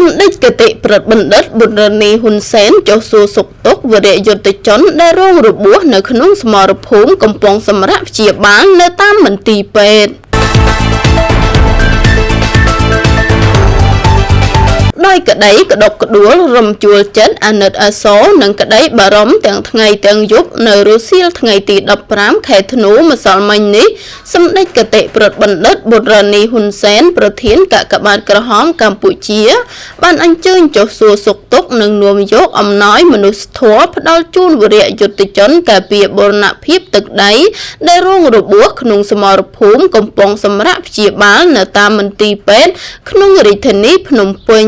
សម្ដេចគតិប្រិទ្ធបណ្ឌិតប៊ុនរ៉ានីហ៊ុនសែនចុះសួរសុខទុក្ខវរៈយុទ្ធជនដែលរងរបួសនៅក្នុងសមរភូមិកំពុងសម្រាកព្យាបាលនៅតាមមន្ទីរពេទ្យដោយក្តីក្តុកក្តួលរំជួលចិត្តអាណិតអាសូរនិងក្តីបារម្ភទាំងថ្ងៃទាំងយប់នៅរសៀលថ្ងៃទី15ខែធ្នូម្សិលមិញនេះសម្ដេចគតិប្រិទ្ធបណ្ឌិតប៊ុនរ៉ានីហ៊ុនសែនប្រធានកាកបាទក្រហមកម្ពុជាបានអញ្ជើញចុះសួរសុខទុក្ខនិងនាំយកអំណោយមនុស្សធម៌ផ្ដល់ជូនវរៈយុទ្ធជនការពារបូរណភាពទឹកដីដែលរងរបួសក្នុងសមរភូមិកំពុងសម្រាកព្យាបាលនៅតាមមន្ទីរពេទ្យក្នុងរាជធានីភ្នំពេញ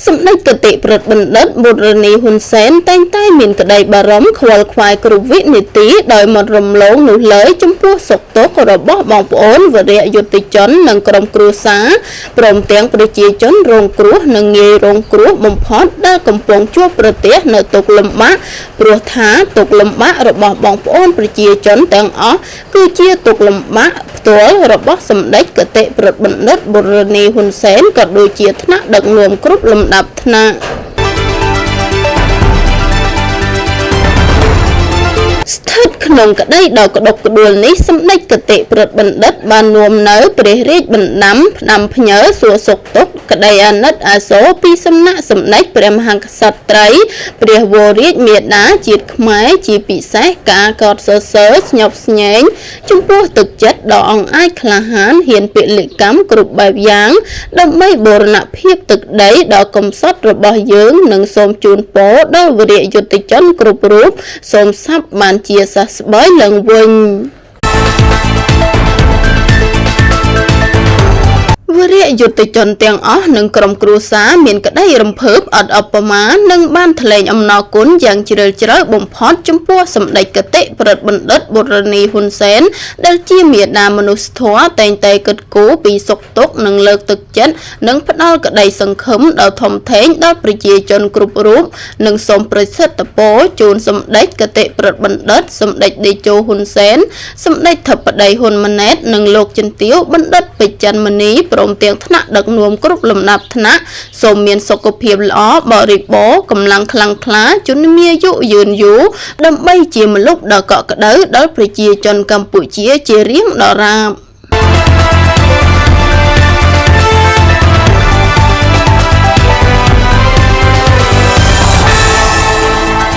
សម្ដេចគតិប្រិទ្ធបណ្ឌិតប៊ុនរ៉ានីហ៊ុនសែនតែងតែមានក្តីបារម្ភខ្វល់ខ្វាយគ្រប់វិនាទីដោយមិនរំលងនោះឡើយចំពោះសុខទុក្ខរបស់បងប្អូនវរៈយុទ្ធជននិងក្រុមគ្រួសារព្រមទាំងប្រជាជនរងគ្រោះនិងងាយរងគ្រោះបំផុតដែលកំពុងជួបប្រទះនៅទុក្ខលំបាកព្រោះថាទុក្ខលំបាករបស់បងប្អូនប្រជាជនទាំងអស់គឺជាទុក្ខលំបាកផ្ទាល់របស់សម្ដេចគតិប្រិទ្ធបណ្ឌិតប៊ុនរ៉ានីហ៊ុនសែនក៏ដូចជាថ្នាក់ដឹកនាំគ្រប់លំដាប់ថ្នាក់ស្ថិតក្នុងក្តីដ៏ក្តុកក្តួលនេះសម្ដេចគតិប្រិទ្ធបណ្ឌិតបាននាំនៅព្រះរាជបណ្ដាំផ្ដាំផ្ញើសួរសុខទុក្ខក្តីអាណិតអាសូរពីសំណាក់សម្ដេចព្រះមហាក្សត្រីព្រះវររាជមាតាជាតិខ្មែរជាពិសេសការកោតសរសើរស្ញប់ស្ញែងចំពោះទឹកចិត្តដ៏អង់អាចក្លាហានហ៊ានពលិកម្មគ្រប់បែបយ៉ាងដើម្បីបូរណភាពទឹកដីដ៏កំសត់របស់យើងនិងសូមជូនពរដល់វរៈយុទ្ធជនគ្រប់រូបសូមសັບបានជាសះស្បើយឡើងវិញវរៈយុទ្ធជនទាំងអស់និងក្រុមគ្រួសារមានក្តីរំភើបអត់អបមានិងបានថ្លែងអំណរគុណយ៉ាងជ្រាលជ្រៅបំផុតចំពោះសម្ដេចគតិប្រិទ្ធបណ្ឌិតប៊ុនរ៉ានីហ៊ុនសែនដែលជាមាតាមនុស្សធម៌តែងតែគិតគូរពីសុខទុក្ខនិងលើកទឹកចិត្តនិងផ្ដល់ក្តីសង្ឃឹមដ៏ធំធេងដល់ប្រជាជនគ្រប់រូបនិងសូមប្រសិទ្ធពរជូនសម្ដេចគតិប្រិទ្ធបណ្ឌិតសម្ដេចតេជោហ៊ុនសែនសម្ដេចធិបតីហ៊ុនម៉ាណែតនិងលោកជំទាវបណ្ឌិតពេជ្រច័ន្ទមនីព្រមទាំងថ្នាក់ដឹកនាំគ្រប់លំដាប់ថ្នាក់សូមមានសុខភាពល្អបរិបូរណ៍កម្លាំងខ្លាំងក្លាជំនាញអាយុយឺនយូរដើម្បីជាម្លប់ដ៏កក់ក្ដៅដល់ប្រជាជនកម្ពុជាជារៀងដរាប។